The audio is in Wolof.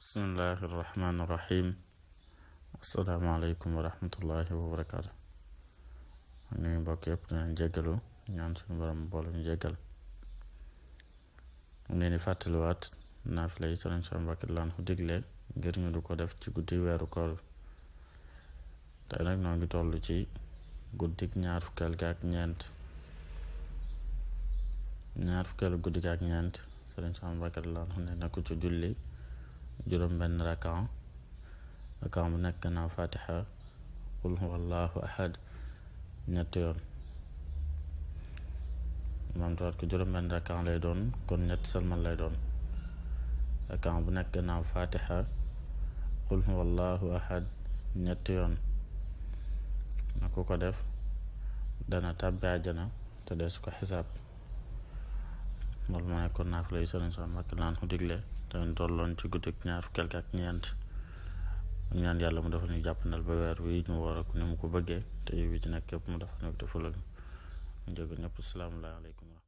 bismillahi irrahmani irrahim. asalaamaaleykum wa rahmatullahi wa barakaatu. nuyu mbokk yëpp dinañ jéggalu ñaan suñu borom boole ñu jéggal. mu leen di fàttaliwaat naafila yi Sëriñ Souhaïbou Mbacké radiyallaahu digle ngir ñu du ko def ci guddi weeru koor. tey nag noo ngi toll ci guddik ñaar fukkeel gi ak ñeent guddi gi ak ñeent Sëriñ Souhaïbou Mbacké radiyallaahu ne na ko ci julli juróom benn rakan bu nekk gannaaw fatiha qul huwallahu ahad ñetti yoon. maam tawaat ko juróom benn rakan lay doon kon ñetti salmal lay doon. rakan bu nekk gannaaw fatiha qul huwallahu ahad ñetti yoon. na ku ko def dana tàbbi àjjana te des ko xisaab. loolu moo nekkoon naafila yi Sëriñ Souhaïbou Mbacké radiyallaahu digle te ñu tolloon ci guddik ñaar fukkeel ak ñeent. ñaan yàlla mu defal ñu jàppandal ba weer wi ñu war ak ni mu ko bëggee te yow ci nekk yëpp mu defal ñu te fulal ñu jóge ñëpp. asalaamaaleykum.